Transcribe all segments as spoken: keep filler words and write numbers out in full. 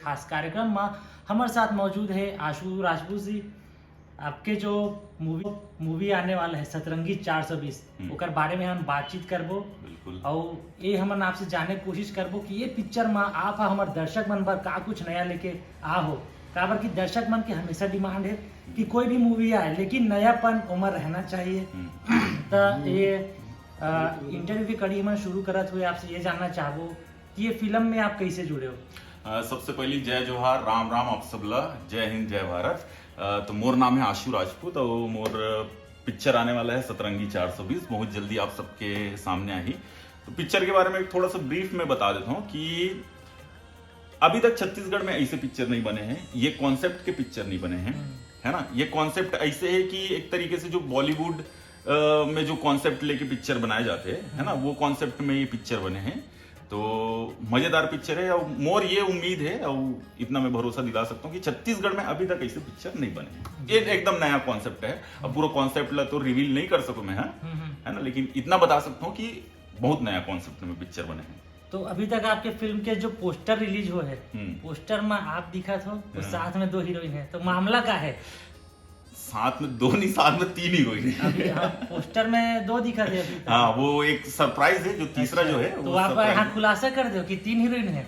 आज कार्यक्रम में हमारे साथ मौजूद है आशु राजपूत जी। आपके जो मूवी मूवी आने वाला है सतरंगी चार सौ बीस, हम्म। ओकर बारे में हम बातचीत करबो। बिल्कुल। और ये हमन आपसे जाने के कोशिश करबो कि ये पिक्चर में आप ह हमर दर्शक मन बर का कुछ नया लेके आ हो, काबर कि दर्शक मन के हमेशा डिमांड है कि कोई भी मूवी आए लेकिन नयापन ओमा रहना चाहिए। हम्म। त ये इंटरव्यू की कड़ी हमन शुरू करत हुए आपसे ये जानना चाहबो कि ये फिल्म में आप कैसे जुड़े हो? अ, सबसे पहली जय जोहार, राम राम आप सब ला, जय हिंद, जय भारत। अ, तो मोर नाम है आशु राजपूत और मोर पिक्चर आने वाला है सतरंगी चार सौ बीस, बहुत जल्दी आप सबके सामने आही। तो पिक्चर के बारे में थोड़ा सा ब्रीफ में बता देता हूँ कि अभी तक छत्तीसगढ़ में ऐसे पिक्चर नहीं बने हैं, ये कॉन्सेप्ट के पिक्चर नहीं बने हैं, हम्म। है ना। ये कॉन्सेप्ट ऐसे है कि एक तरीके से जो बॉलीवुड अ, में जो कॉन्सेप्ट लेके पिक्चर बनाए जाते हैं, है ना, वो कॉन्सेप्ट में ये पिक्चर बने हैं। तो मजेदार पिक्चर है और मोर ये उम्मीद है और इतना मैं भरोसा दिला सकता हूँ कि छत्तीसगढ़ में अभी तक ऐसे पिक्चर नहीं बने हैं। ये एकदम नया कॉन्सेप्ट है। अब पूरा कॉन्सेप्ट ला तो रिवील नहीं कर सकूँ मैं, हाँ, हम्म, हम्म। है ना, लेकिन इतना बता सकता हूँ कि बहुत नया कॉन्सेप्ट में पिक्चर बने हैं। तो अभी तक आपके फिल्म के जो पोस्टर रिलीज हो है, हम्म। पोस्टर में आप दिखत हो तो हाँ। साथ में दो हीरोइन है, तो मामला का है? साथ में दो नहीं, साथ में तीन हीरोइन है। अभी हाँ, पोस्टर में दो दिखत है अभी तक। हाँ, वो एक सरप्राइज है, जो तीसरा अच्छा, जो है तो वो आप surprise यहाँ है। खुलासा कर दो कि तीन हीरोइन है,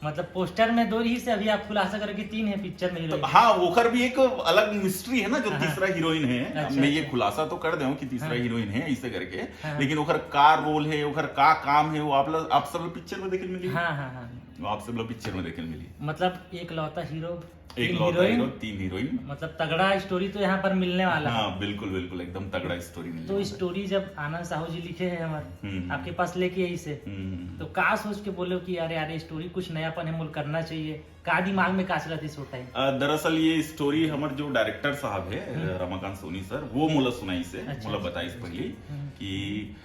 मतलब पोस्टर में दो ही से अभी आप खुलासा करो कि तीन है पिक्चर में तो हीरोइन। हाँ, ओकर भी एक अलग मिस्ट्री है ना, जो हाँ। तीसरा हीरोइन है। अच्छा, मैं ये अच्छा। खुलासा तो कर दूं कि तीसरा हाँ। हीरोइन है इसे करके, हाँ। लेकिन ओकर का रोल है, ओकर का काम है, वो आप ला, आप सब पिक्चर में देखे मिली। हाँ, हाँ, हाँ। वो आप सब पिक्चर में देखे मिली। मतलब एक लौता हीरो, एक तीन लौता हीरोइन। हीरो, तीन हीरोइन। मतलब तगड़ा स्टोरी तो यहाँ पर मिलने वाला है। हाँ, बिल्कुल बिल्कुल, एकदम तगड़ा स्टोरी मिलने तो वाला है। स्टोरी जब आनंद साहू जी लिखे हैं हमारे, हम्म। आपके पास लेके आई से, हम्म। तो का सोच के बोले हो कि यार यार ये स्टोरी कुछ नयापन है, मुल करना चाहिए, का दिमाग में का चलत इस टाइम? अ, दरअसल ये स्टोरी हमर जो डायरेक्टर साहब है हम्म। रमाकांत सोनी सर, वो मोला सुनाई से, अच्छा, मोला अच्छा। बताइस पहली हम्म। कि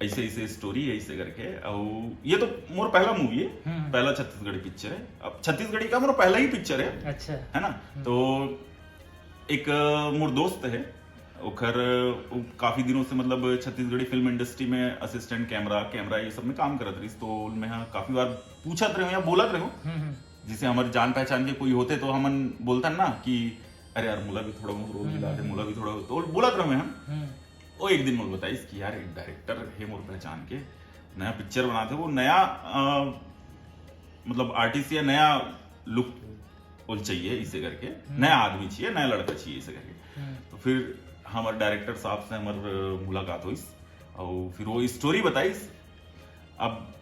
ऐसे ऐसे स्टोरी है इसे करके। और ये तो मोर पहला मूवी है, हम्म। पहला छत्तीसगढ़ी पिक्चर है। अब छत्तीसगढ़ी का मोर पहला ही पिक्चर है, अच्छा। है ना। तो एक अ, मोर दोस्त है, ओखर वो काफी दिनों से मतलब छत्तीसगढ़ी फिल्म इंडस्ट्री में असिस्टेंट कैमरा, कैमरा ये सब में काम करत रहिस। तो मैं हाँ काफी बार पूछत रहे हूँ या बोलत रहे हूँ, हम्म, हम्म। जैसे हमारे जान पहचान के कोई होते तो हमन बोलतन ना कि अरे यार, मोला भी थोड़ा बहुत रोल दिला दे, मोला भी थोड़ा, तो बोलत रहे हम। हम्म। वो एक दिन मोला बताइस कि यार, एक डायरेक्टर है मोर पहचान के, नया पिक्चर बनाते, वो नया अ, मतलब आर्टिस्ट या नया लुक वो चाहिए इसे करके, नया आदमी चाहिए, नया लड़का चाहिए इसे करके। हम्म। तो फिर हमारे डायरेक्टर साहब से हमार अ, मुलाकात हुई और फिर वो स्टोरी बताइस। अब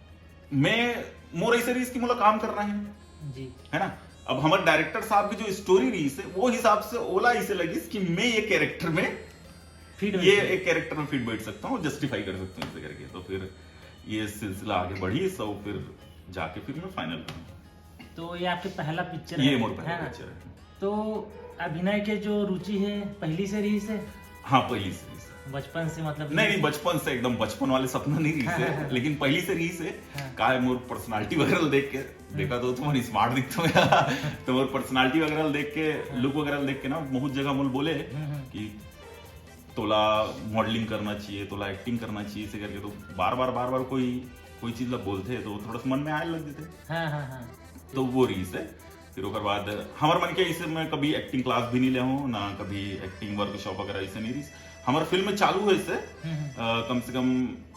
मैं, मोर ऐसे रहिस कि मोला काम करना है, जी। है ना। अब हमारे डायरेक्टर साहब की जो स्टोरी रहिस है, वो हिसाब से ओला इसे लगिस कि मैं ये कैरेक्टर में, फिट ये बैठे। एक कैरेक्टर में फिट बैठ सकता हूँ, जस्टिफाई कर सकता हूँ इसे करके। तो फिर ये सिलसिला आगे बढ़ी, सो फिर जाके फिर मैं फाइनल। तो ये आपके पहला पिक्चर ये है, मोर पहला है ना? पिक्चर है। तो अभिनय के जो रुचि है पहली से रहिस है? हाँ, पहली से रहिस है। बचपन से मतलब? नहीं नहीं, बचपन से एकदम, बचपन वाले सपना नहीं रहिस हाँ, हाँ, है, हाँ। लेकिन पहली से रहिस है। हाँ। काय मोर पर्सनालिटी वगैरह देख के, देखा तो तुम स्मार्ट दिखते हो यार। तो मोर पर्सनालिटी वगैरह देख के, लुक वगैरह देख के ना बहुत जगह मोला बोले हम्म, हम्म। कि तोला मॉडलिंग करना चाहिए, तोला एक्टिंग करना चाहिए, इसे करके। तो बार बार बार बार कोई कोई चीज ला बोलते तो थोड़ा सा मन में आए लग जाते। हाँ, हाँ, हाँ। तो वो रहिस है। फिर ओकर बाद हमार मन के इसे मैं कभी एक्टिंग क्लास भी नहीं ले हूँ, ना कभी एक्टिंग वर्कशॉप वगैरह इसे नहीं रहिस। हमार फिल्म चालू है इसे हम्म, हम्म। अ, कम से कम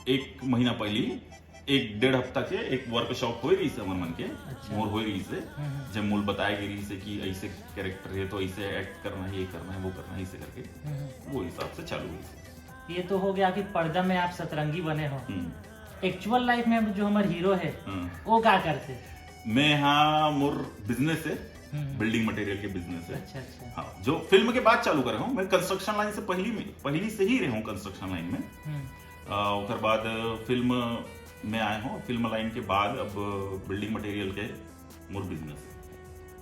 एक महीना पहले ही, एक डेढ़ हफ्ता के एक वर्कशॉप होए रहिस है हमार मन के, अच्छा। मोर होए रहिस है, हम्म, हम्म। जब मोला बताए गए रहिस है कि ऐसे कैरेक्टर है तो ऐसे एक्ट करना है, ये करना है, वो करना है, इसे करके हम्म, हम्म। वो हिसाब से चालू हुई। ये तो हो गया कि पर्दा में आप सतरंगी बने हो। हम्म। एक्चुअल लाइफ में जो हमारे हीरो है, हम्म। वो क्या करते? मैं हाँ, मोर बिजनेस है, हम्म। बिल्डिंग मटेरियल के बिजनेस है। अच्छा, अच्छा। हाँ, जो फिल्म के बाद चालू करे हूँ मैं, कंस्ट्रक्शन लाइन से पहली में, पहली से ही रहे हूँ कंस्ट्रक्शन लाइन में। हम्म। अ, ओकर बाद फिल्म में आए हूँ, फिल्म लाइन के बाद अब बिल्डिंग मटेरियल के मोर बिजनेस है।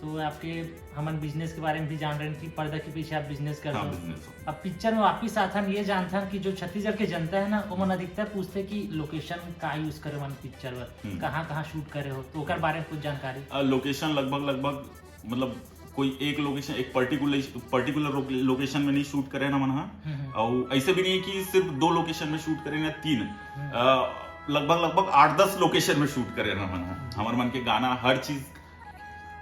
तो आपके हमन बिजनेस के बारे में भी जान रहे हैं कि पर्दा के पीछे आप बिजनेस करते हाँ, हो। बिजनेस हो। अब पिक्चर में वापिस आथन, ये जानथन कि जो छत्तीसगढ़ के जनता है ना, ओमन अधिकतर पूछते कि लोकेशन का यूज करे मन पिक्चर बर, हम्म। कहाँ कहाँ शूट करे हो, तो ओकर बारे में कुछ जानकारी। अ, लोकेशन लगभग लगभग मतलब कोई एक लोकेशन, एक पर्टिकुलर पर्टिकुलर लोकेशन में नहीं शूट करे ना मन हा। हम्म, हम्म। और ऐसे भी नहीं है कि सिर्फ दो लोकेशन में शूट करे ना, तीन, हम्म। अ, लगभग लगभग आठ दस लोकेशन में शूट करे ना मन हा। हमारे मन के गाना हर चीज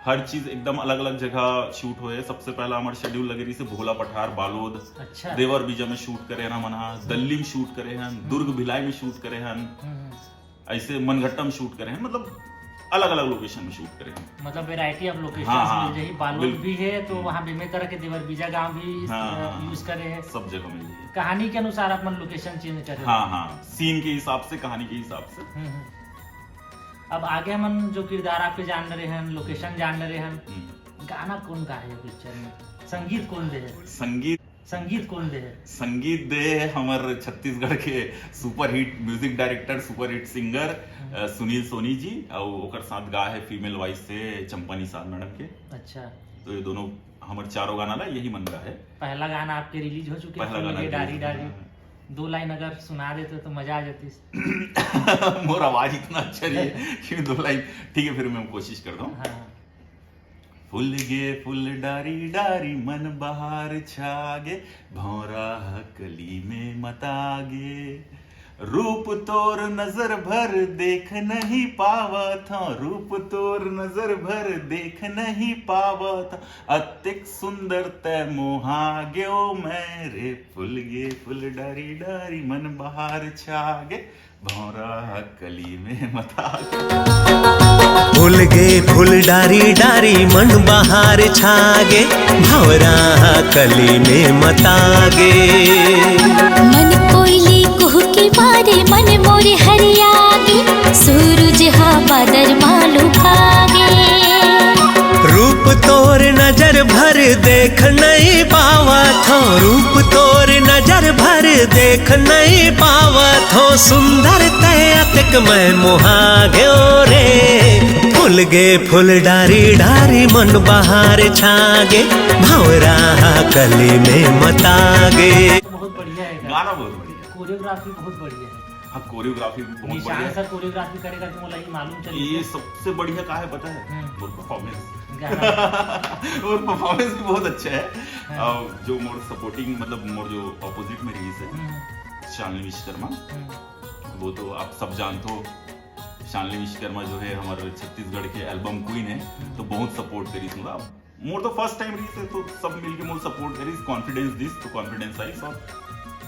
हर चीज एकदम अलग अलग जगह शूट होए। सबसे पहला हमार शेड्यूल लगे रहिस हे भोला पठार, बालोद, अच्छा। देवर बीजा में शूट करे हन हमन हा, दल्ली में शूट करे हन, दुर्ग भिलाई में शूट करे हन, हम्म, हम्म। ऐसे मनघट्टा में शूट करे हन, मतलब अलग अलग लोकेशन में शूट करे हन। मतलब वैरायटी ऑफ लोकेशन हाँ, हाँ, मिल जाही। बालोद बिल्कुल। भी है तो वहाँ बेमेतरा के देवर बीजा गांव भी हाँ, हाँ, यूज करे है। सब जगह मिल जाही। कहानी के अनुसार अपन लोकेशन चेंज करे। हाँ, हाँ, सीन के हिसाब से, कहानी के हिसाब से। हम्म, हम्म। अब आगे हमन जो किरदार आपके जान रहे हैं, लोकेशन जान रहे हैं, हम्म। गाना कौन गाए है पिक्चर में, संगीत कौन दे है? संगीत संगीत कौन दे है? संगीत दे है हमर छत्तीसगढ़ के superhit music director, superhit singer, अ, सुनील सोनी जी, और ओकर साथ गा है फीमेल वॉइस से चंपा निषाद मैडम के। अच्छा। तो ये दोनों हमर चारों गाना ला यही मन गा है। पहला गाना आपके रिलीज हो चुके हैं, पहला फूल गाना गे रिलीज डारी हो डारी। चुका है। दो लाइन अगर सुना देते तो मजा आ जाती। मोर आवाज इतना अच्छा नहीं है कि मैं दो लाइन, ठीक है, फिर मैं कोशिश करता हूँ। हाँ। फूल गे फूल डारी डारी, मन बहार छागे, भौरा ह कली में मतागे। रूप तोर नजर भर देख नहीं पावत हौं, रूप तोर नजर भर देख नहीं पावत हौं, अतेक सुंदर तै मोहा गेव मैं रे। फूल गे फूल डारी डारी, मन बहार छागे, भौरा कली में मतागे। फूल गे फूल डारी डारी, मन बहार छागे, भौरा कली में मतागे। मन कोयली कुहकी बारे, मन मोरे हरियागे, सूरज हा बादर मा लुकागे। रूप तोर नजर भर देख नहीं पावत हौं, रूप तोर नजर भर देख नहीं पावत हौं, सुंदर तै अतेक मैं मोहा गेव रे। फूल गे फूल डारी डारी, मन बहार छागे, भौरा कली में मतागे। बहुत बढ़िया है गाना। गाना बहुत बढ़िया। कोरियोग्राफी बहुत बढ़िया है। हाँ, कोरियोग्राफी भी बहुत निशान बढ़िया। सर कोरियोग्राफी करे करके मोला ही मालूम चली। ये सबसे बढ़िया का है पता है? हम्म। मोर परफॉर्मेंस। गाना। मोर परफॉर्मेंस भी बहुत अच्छा है। हाँ। अ, जो मोर सपोर्टिंग, मतलब मोर जो अपोजिट में रहिस है, हम्म, शालिनी विश्वकर्मा, हम्म। वो तो आप सब जानते हो। शालिनी विश्वकर्मा जो है हमारे छत्तीसगढ़ के एल्बम क्वीन है, हम्म। तो बहुत सपोर्ट करिस मोला। मोर तो फर्स्ट टाइम रहिस है, तो सब मिलके मोर सपोर्ट करिस, कॉन्फिडेंस दिस, तो कॉन्फिडेंस आइस और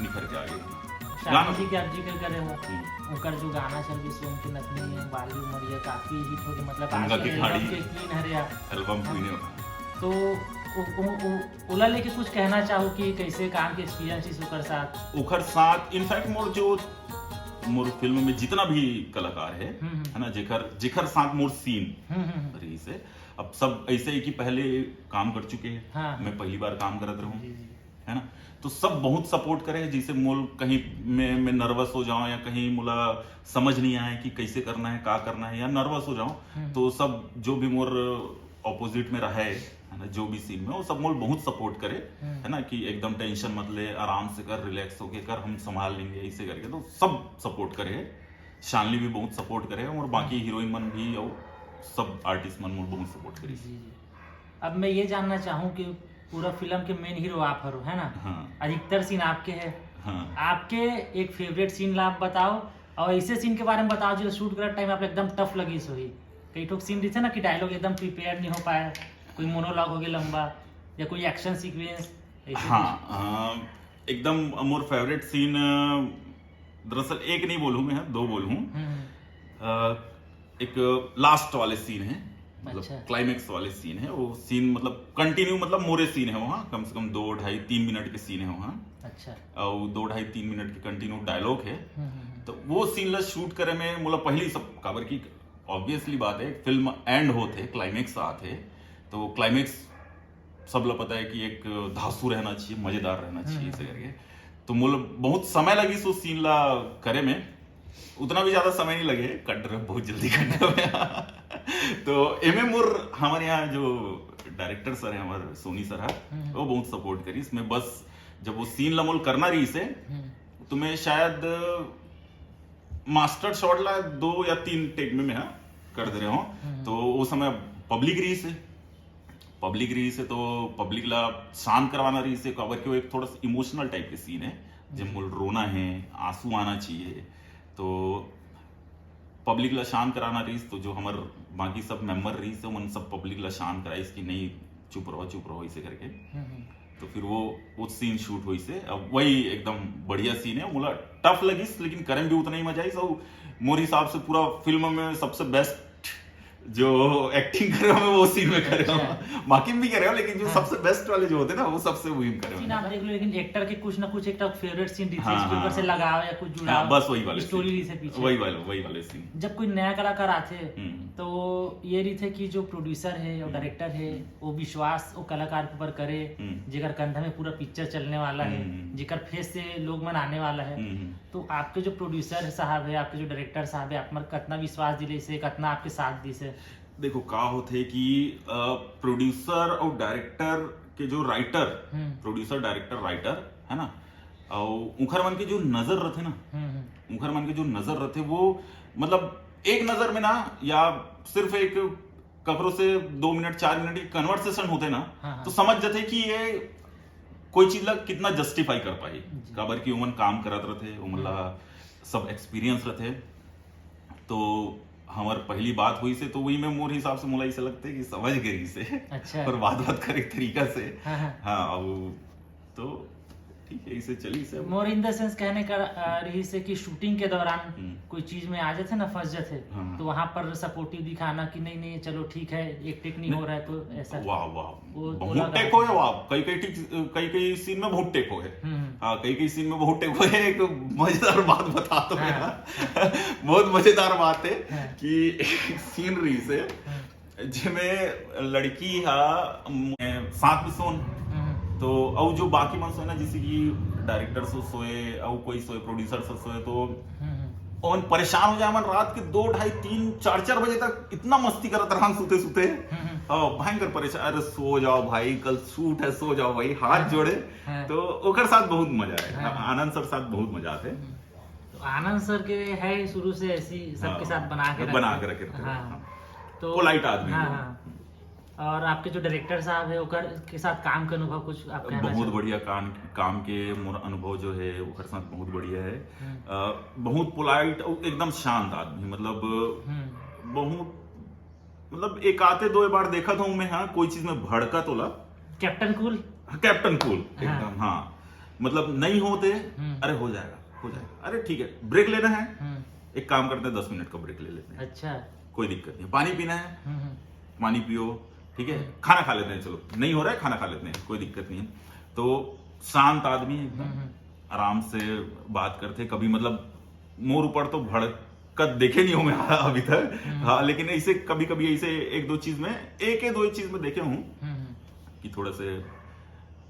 निखर के आ गे। शालिनी जी के आप जिक्र करे हो, हम्म। ओकर जो गाना चल गई सोन के नथनी, बाली उमरिया, काफी हिट हो गए, मतलब गंगा आजकल की एल्बम खाड़ी। के क्वीन हरे आप। एल्बम क्वीन है। तो ओ, ओ, ओ, ओला लेके कुछ कहना चाहो कि कैसे काम के एक्सपीरियंस इस ओकर साथ? ओकर साथ, इनफैक्ट मोर जो, मोर फिल्म में जितना भी कलाकार है, हम्म, हम्म। है ना, जेकर जेकर साथ मोर सीन हम्म, हम्म, हम्म। रहिस है, अब सब ऐसे है कि पहले काम कर चुके हैं, हाँ, हाँ। मैं पहली बार काम करत रहूँ, जी, जी। है ना, तो सब बहुत सपोर्ट करे हैं। जैसे मोल कहीं मैं मैं नर्वस हो जाऊँ या कहीं मोला समझ नहीं आए कि कैसे करना है, का करना है, या नर्वस हो जाऊँ, हम्म। तो सब जो भी मोर अपोजिट में रहे है ना, जो भी सीन में, वो सब मोल बहुत सपोर्ट करे, हम्म। है ना, कि एकदम टेंशन मत ले, आराम से कर, रिलैक्स होके कर, हम संभाल लेंगे, ऐसे करके तो सब सपोर्ट करे है। शालिनी भी बहुत सपोर्ट करे है और बाकी हीरोइन मन भी और सब आर्टिस्ट मन मोर बहुत सपोर्ट करे। जी, जी। अब मैं ये जानना चाहूँ कि पूरा फिल्म के मेन हीरो आप हरो, है ना? हाँ। अधिकतर सीन आपके है। हाँ। आपके एक फेवरेट सीन ला आप बताओ, और ऐसे सीन के बारे में बताओ जो शूट करत टाइम आप एकदम टफ लगी सोही। कई ठोक सीन रहते ना कि डायलॉग एकदम प्रिपेयर नहीं हो पाए, कोई मोनोलॉग हो गया लंबा, या कोई एक्शन सीक्वेंस, ऐसे हाँ, हाँ, एकदम मोर फेवरेट सीन, अ, दरअसल एक नहीं बोलूँ मैं, दो बोलूँ। कुछ? हम्म, अ, एक लास्ट वाले सीन है, मतलब अच्छा। क्लाइमैक्स वाले सीन है। वो सीन मतलब कंटिन्यू, मतलब मोरे सीन है वहाँ, कम से कम दो ढाई तीन मिनट के सीन है वहाँ। अच्छा। और दो ढाई तीन मिनट के कंटिन्यू डायलॉग है। हम्म, हम्म, हम्म। तो वो सीन ला शूट करे में मोला पहली सब, काबर की ऑब्वियसली बात है, फिल्म एंड होते, क्लाइमैक्स आते, तो क्लाइमैक्स सब ला पता है कि एक धांसू रहना चाहिए, मजेदार रहना चाहिए, हम्म। ऐसे करके। तो मोला बहुत समय लगिस उस सीन ला करे में, उतना भी ज्यादा समय नहीं लगे, कट रहे बहुत जल्दी कट रहे। तो एमे मोर हमारे यहाँ जो डायरेक्टर सर है, हमारे सोनी सर है, हम्म। वो बहुत सपोर्ट करिस। मैं बस जब वो सीन ला मोल करना रहिस है, हम्म। तो मैं शायद मास्टर शॉट ला दो या तीन टेक में मैं, हाँ, कर दे रहे हूँ। हम्म। तो वो समय पब्लिक रहिस है, पब्लिक रहिस है, तो पब्लिक ला शांत करवाना रहिस है, काबर कि वो एक थोड़ा सा इमोशनल टाइप के सीन है, जब मोल रोना है, आंसू आना चाहिए। तो पब्लिक ला शांत कराना रहिस, तो जो हमर बाकी सब मेंबर रहिस, ओमन सब पब्लिक ला शांत कराइस कि नहीं, चुप रहो, चुप रहो, इसे करके। हम्म, हम्म। तो फिर वो वो सीन शूट होइस हे। अब वही एकदम बढ़िया सीन है, मोला टफ लगिस, लेकिन करे में भी उतना ही मजा आइस। और मोर हिसाब से पूरा फिल्म में सबसे बेस्ट जो एक्टिंग करे हूँ, वो सीन में करे हूँ। अच्छा। बाकी में भी करे हूँ, लेकिन जो हाँ। सबसे बेस्ट वाले जो होते ना, वो सबसे वही में करे सीन हूँ। आप देख लो, लेकिन एक्टर के कुछ ना कुछ एक फेवरेट सीन रहिथे, हाँ, जिसके ऊपर हाँ, से हाँ। लगाव या कुछ जुड़ाव, हाँ, बस वही वाले स्टोरी सीन। रहिथे पीछे। वही वाले, वही वाले सीन। जब कोई नया कलाकार आथे, हम्म। तो ये रहिथे कि जो प्रोड्यूसर है और हम्म। डायरेक्टर है, वो विश्वास वो कलाकार के ऊपर करे, हम्म। जेकर कंधा में पूरा पिक्चर चलने वाला है, हम्म। जेकर फेस से लोग मन आने वाला है। हम्म, हम्म। तो आपके जो प्रोड्यूसर साहब है, आपके जो डायरेक्टर साहब है, आप मन कतना विश्वास दिले से, कतना आपके साथ दिसे? देखो, का होथे कि प्रोड्यूसर और डायरेक्टर के जो राइटर, हम्म। प्रोड्यूसर, डायरेक्टर, राइटर, है ना, और उखर मन के जो नजर रहिथे ना, हम्म, हम्म। उखर मन के जो नजर रहिथे, वो मतलब एक नजर में ना, या सिर्फ एक ककरो से दो मिनट, चार मिनट की कन्वर्सेशन होथे ना, हाँ, हाँ। तो समझ जाथे कि ये कोई चीज ला कितना जस्टिफाई कर पाही। जी। काबर कि ओमन काम करत रहिथे, ओमन ला सब एक्सपीरियंस रहिथे। तो हमर पहली बात होइस हे, तो वही में मोर हिसाब से मोला ऐसा लगता है कि समझ गए इसे। अच्छा। और बात बात करे तरीका से। हाँ, हाँ। हाँ, अब तो ठीक है, इसे चलिस हे। मोर इन द सेंस कहने का, अ, रहिस हे कि शूटिंग के दौरान हम्म। कोई चीज में आ जाथे ना, फंस जाथे, हाँ। तो वहां पर सपोर्टिव दिखाना कि नहीं, नहीं, चलो ठीक है, एक टेक नहीं हो रहा है, तो ऐसा। वाह, वाह। वो बहुत लगा। टेक होए, वाह। कई कई टेक, कई कई सीन में बहुत टेक होए। हम्म। हाँ, कई कई सीन में बहुत टेक होए। एक मजेदार बात बता तो हाँ। मैं। बहुत मजेदार बात है हाँ। कि एक सीन रहिस हे, हाँ। जेमे लड़की हा, म, साथ में सोन, हम्म। तो अउ जो बाकी मन सोए ना, जैसे कि डायरेक्टर से सोए, अउ कोई सोए, प्रोड्यूसर से सोए, तो हम्म। ओमन परेशान हो जाए, मन रात के दो, ढाई, तीन, चार, चार बजे तक इतना मस्ती करत रहन सूते सूते। हम्म। और भयंकर परेशान, "अरे सो जाओ भाई, कल शूट है, सो जाओ भाई", हाथ जोड़े। हाँ। तो ओकर साथ बहुत मजा आए, हाँ। आनंद सर साथ बहुत मजा आते। तो आनंद सर के है शुरू से ऐसी सबके हाँ, साथ बना के बना रखे। के रखे रहते हाँ। हैं। तो Polite आदमी हाँ, है। हाँ। और आपके जो डायरेक्टर साहब है, ओकर के साथ काम के अनुभव कुछ आप कहना बहुत चाहो? बढ़िया काम, काम के मोर अनुभव जो है, ओकर साथ बहुत बढ़िया है। हम्म। अ, बहुत पोलाइट और एकदम शांत आदमी, मतलब हम्म। बहुत, मतलब एक आते दो बार देखा था मैं, हाँ, कोई चीज में भड़का तोला। कैप्टन कूल। हाँ, कैप्टन कूल, हाँ। एकदम, हाँ। मतलब नहीं होते, हम्म। "अरे हो जाएगा, हो जाएगा, अरे ठीक है, ब्रेक लेना है, हम्म। एक काम करते हैं, दस मिनट का ब्रेक ले लेते हैं, अच्छा। कोई दिक्कत नहीं, पानी पीना है, हम्म, हम्म। पानी पियो, ठीक है, हम्म। खाना खा लेते हैं, चलो नहीं हो रहा है, खाना खा लेते हैं, कोई दिक्कत नहीं है।" तो शांत आदमी है एकदम, हम्म, हम्म। आराम से बात करते। कभी मतलब मोर ऊपर तो भड़कत देखे नहीं हूँ मैं अभी तक। हम्म। हाँ, लेकिन ऐसे कभी कभी ऐसे एक दो चीज में, एक या दो चीज में देखे हूँ हम्म, हम्म। कि थोड़ा से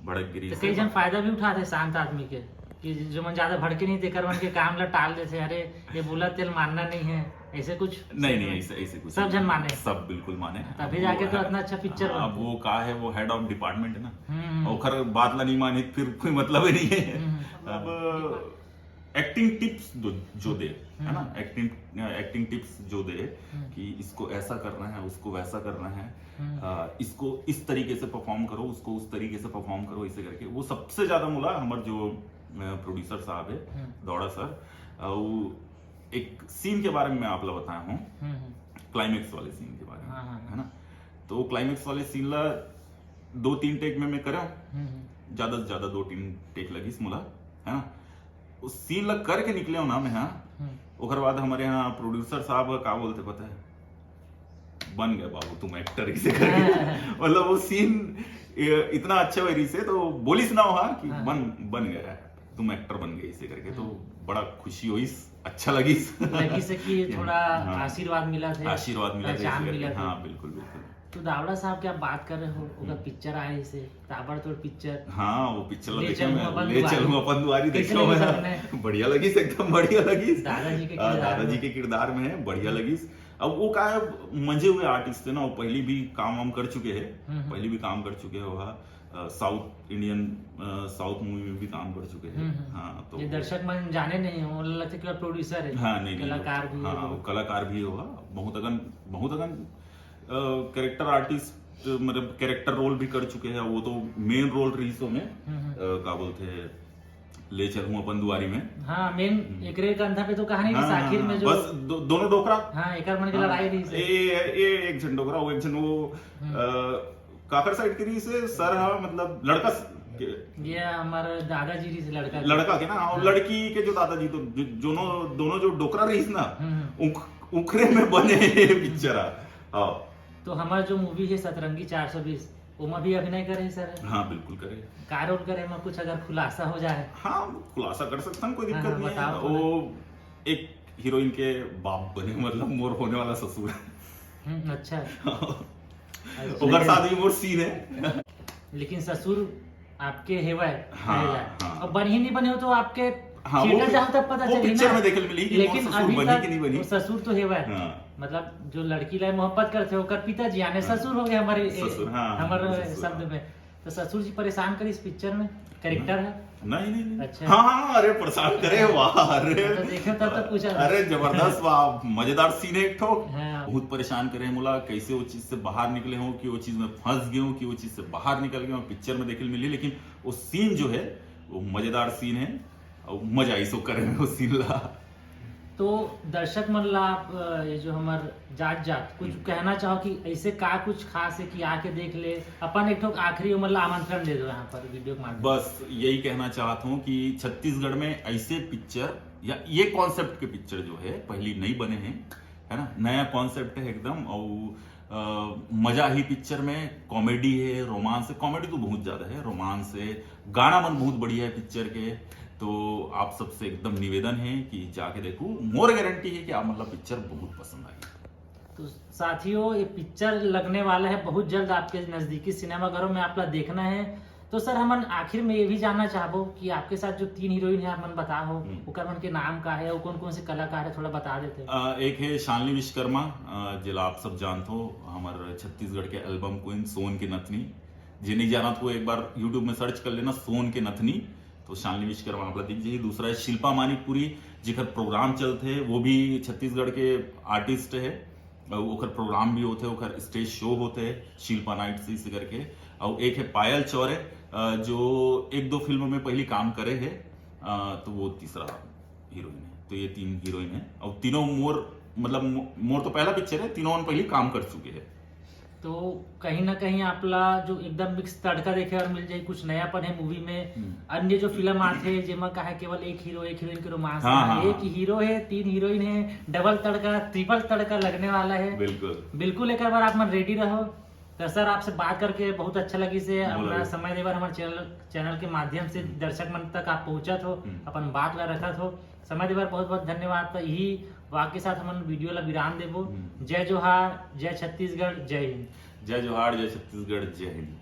भड़क गिरी तो से। कई जन फायदा भी उठाते शांत आदमी के, कि जो मन ज्यादा भड़के नहीं, तेकर मन के काम ला टाल देते, "अरे, ये बोला तेल मानना नहीं है", ऐसे कुछ? नहीं, नहीं, ऐसे, ऐसे कुछ सब नहीं। जन माने? सब बिल्कुल माने। तभी अब जाके वो तो है, इतना अच्छा पिक्चर हाँ, अब बनता। वो का है, वो हेड ऑफ डिपार्टमेंट है ना, हम्म, हम्म। ओकर बात ला नहीं माने, फिर कोई मतलब ही नहीं है। हम्म। अब एक्टिंग टिप्स जो दे, है ना, हम्म। एक्टिंग, एक्टिंग टिप्स जो दे हम्म। कि इसको ऐसा करना है, उसको वैसा करना है, हम्म। अ, इसको इस तरीके से परफॉर्म करो, उसको उस तरीके से परफॉर्म करो, इसे करके वो सबसे ज्यादा मोला हमर जो प्रोड्यूसर साहब है, हम्म। दौड़ा सर, अउ एक सीन के बारे में मैं आप ला बताया हूँ, हम्म, हम्म। क्लाइमेक्स वाले सीन के बारे में, हाँ, हाँ, हाँ। है ना? तो क्लाइमेक्स वाले सीन ला दो तीन टेक में मैं करे हूँ, हम्म, हम्म। ज्यादा से ज्यादा दो तीन टेक लगिस मोला, है ना? उस सीन ला करके निकले हो ना मैं, हाँ, हम्म। ओकर बाद हमारे यहाँ प्रोड्यूसर साहब का बोलते पता है, "बन गए बाबू तुम एक्टर", इसे करके। मतलब वो सीन इतना अच्छा हुआ रहिस हे, तो बोलिस ना हो, हाँ, कि हाँ। बन बन गया है, तुम एक्टर बन गए, इसे करके। तो हम्म। बड़ा खुशी होइस, अच्छा लगिस। लगिस हे कि कि थोड़ा हाँ। आशीर्वाद मिला थे, आशीर्वाद मिला था, पहचान इसे मिला करके। था। हाँ, बिल्कुल, बिल्कुल। तो दावड़ा साहब की आप बात कर रहे हो, ओकर हम्म। पिक्चर आए से, ताबड़तोड़ पिक्चर। हाँ, वो पिक्चर ला ले देखे चलूं मैं, अपन ले दुआरे। चलूं अपन दुआरी, कैसे देखे लगी मैं। सपने? बढ़िया लगिस, एकदम बढ़िया लगिस। दादाजी के हाँ, किरदार दादाजी में। के किरदार में है, बढ़िया हम्म। लगिस। अब वो का है, मंजे हुए आर्टिस्ट है ना, वो पहली भी काम वाम कर चुके हैं, हम्म, हम्म। पहली भी काम कर चुके हैं वहाँ, अ, साउथ इंडियन, अ, साउथ मूवी में भी काम कर चुके हैं। हम्म, हम्म। हाँ, तो ये दर्शक मन जाने नहीं हो, उन्हें लगता है कि प्रोड्यूसर है, हाँ, नहीं, नहीं, कलाकार भी है हाँ, वो। वो कलाकार भी होगा, बहुत अगन, बहुत अगन, अ, कैरेक्टर आर्टिस्ट, मतलब कैरेक्टर रोल भी कर चुके हैं, वो तो मेन रोल रहिस ओमे, हम्म, हम्म। अ, का बोलते हैं, ले चलूं अपन दुआरी में। हाँ, मेन एकरे कंधा पे तो कहानी रहिस, आखिर में जो बस दो, दोनों डोकरा। हाँ, एकर मन के लड़ाई रहिस। ये, ये एक झन डोकरा, वो एक झन वो हम्म। अ, काकर साइड के रहिस हे सर, हा मतलब लड़का स- के, ये हमारा दादाजी रहिस लड़का के। लड़का के ना, और लड़की के जो दादाजी, तो जो- दोनों दोनों जो डोकरा रहिस ना, हम्म। उख, उखरे में बने हे पिक्चर हा। हाँ। तो हमारा जो मूवी है सतरंगी चार सौ बीस, ओमा भी अभिनय करे हे सर। हाँ, बिल्कुल करे। का रोल करे, एमा कुछ अगर खुलासा हो जाए? हाँ, खुलासा कर सकथन, कोई हाँ, दिक्कत हाँ, नहीं है। बताओ, वो एक हीरोइन के बाप बने, मतलब मोर होने वाला ससुर। हम्म, अच्छा। ओकर साथ भी मोर सीन है। लेकिन ससुर आपके हेवय, हाँ, कहे जाए। हाँ। अब बनी नहीं बनी हो तो आपके हाँ, वो थिएटर पि- जाओ तब पता वो चली पिक्चर ना। में देखे मिली कि लेकिन मोर ससुर अभी बनी तक कि नहीं बनी। वो ससुर तो हेवय। हाँ। मतलब जो लड़की ला मोहब्बत करथे ओकर पिताजी यानी हाँ। ससुर हो गए हमारे ससुर, हाँ, हमारे वो ससुर, शब्द हाँ। में। तो ससुर जी परेशान करिस पिक्चर में, कैरेक्टर है। नहीं, नहीं, नहीं। अच्छा। हाँ, हाँ, अरे परेशान करे, वाह, अरे। तो देखे तब तो पूछा था। अरे जबरदस्त, वाह, मजेदार सीन है एक ठो। हाँ। बहुत परेशान करे मोला, कैसे वो चीज से बाहर निकले हो, कि वो चीज में फंस गए हो, कि वो चीज से बाहर निकल गए हो, पिक्चर में देखे मिली। लेकिन वो सीन जो है, वो मजेदार सीन है, और मजा आई सो करे में वो सीन ला। तो दर्शक मन ला आप, अ, ये जो हमार जात जात कुछ हम्म। कहना चाहो कि ऐसे का कुछ खास है कि आके देख ले, अपन एक ठो आखिरी उम्र ला आमंत्रण दे दो यहाँ पर वीडियो के माध्यम। बस यही कहना चाहता हूँ कि छत्तीसगढ़ में ऐसे पिक्चर या ये कॉन्सेप्ट के पिक्चर जो है पहली नहीं बने हैं, है ना, नया कॉन्सेप्ट है एकदम। और अ, मजा ही पिक्चर में, कॉमेडी है, रोमांस है, कॉमेडी तो बहुत ज्यादा है, रोमांस है, गाना मन बहुत बढ़िया है पिक्चर के। तो आप सबसे एकदम निवेदन है कि जाके देखो, मोर गारंटी है कि आप मतलब पिक्चर बहुत पसंद आएगी। तो साथियों, ये पिक्चर लगने वाला है बहुत जल्द आपके नजदीकी सिनेमाघरों में, आप ला देखना है। तो सर, हमन आखिर में ये भी जानना चाहबो कि आपके साथ जो तीन हीरोइन है, आप मन बताओ, हम्म। ओकर मन के नाम का है और कौन कौन से कलाकार है, थोड़ा बता देते। अ, एक है शालिनी विश्वकर्मा, अ, जेला आप सब जानत हो, हमर छत्तीसगढ़ के एल्बम क्वीन सोन के नथनी। जे नहीं जानत हो, एक बार YouTube में सर्च कर लेना सोन के नथनी, तो शालिनी विश्वकर्मा आप ला दिख जाही। दूसरा है शिल्पा मानिकपुरी, जेकर प्रोग्राम चलथे, वो भी छत्तीसगढ़ के आर्टिस्ट है। अउ ओकर प्रोग्राम भी होथे, ओकर स्टेज शो होथे शिल्पा नाइट्स इसे करके। अउ एक है पायल चौरे, अ, जो एक दो फिल्म में पहली काम करे है, अ, तो वो तीसरा हीरोइन है। तो ये तीन हीरोइन है और तीनों मोर, मतलब मो-, मोर तो पहला पिक्चर है, तीनों मन पहली काम कर चुके हैं। तो कहीं ना कहीं आपला जो एकदम मिक्स तड़का देखे और मिल जाए, कुछ नयापन है मूवी में। हम्म। अन्य जो फिल्म आथे जेमा का है केवल एक हीरो एक हीरोइन के रोमांस हाँ, है, हाँ, एक हाँ। हीरो है, तीन हीरोइन है, डबल तड़का, ट्रिपल तड़का लगने वाला है। बिल्कुल। बिल्कुल, एक बार आप मन रेडी रहो। तो सर, आपसे बात करके बहुत अच्छा लगी से मोला अपना भी। समय देबर हमारे चैनल चैनल के माध्यम से दर्शक मन तक आप पहुंचत हो, हम्म। अपन बात ला रखत हो। समय देबर बहुत बहुत धन्यवाद। तो यही वाक्य के साथ हमन वीडियो ला विराम देबो। हम्म। जय जोहार, जय छत्तीसगढ़, जय हिंद। जय जोहार, जय छत्तीसगढ़, जय हिंद।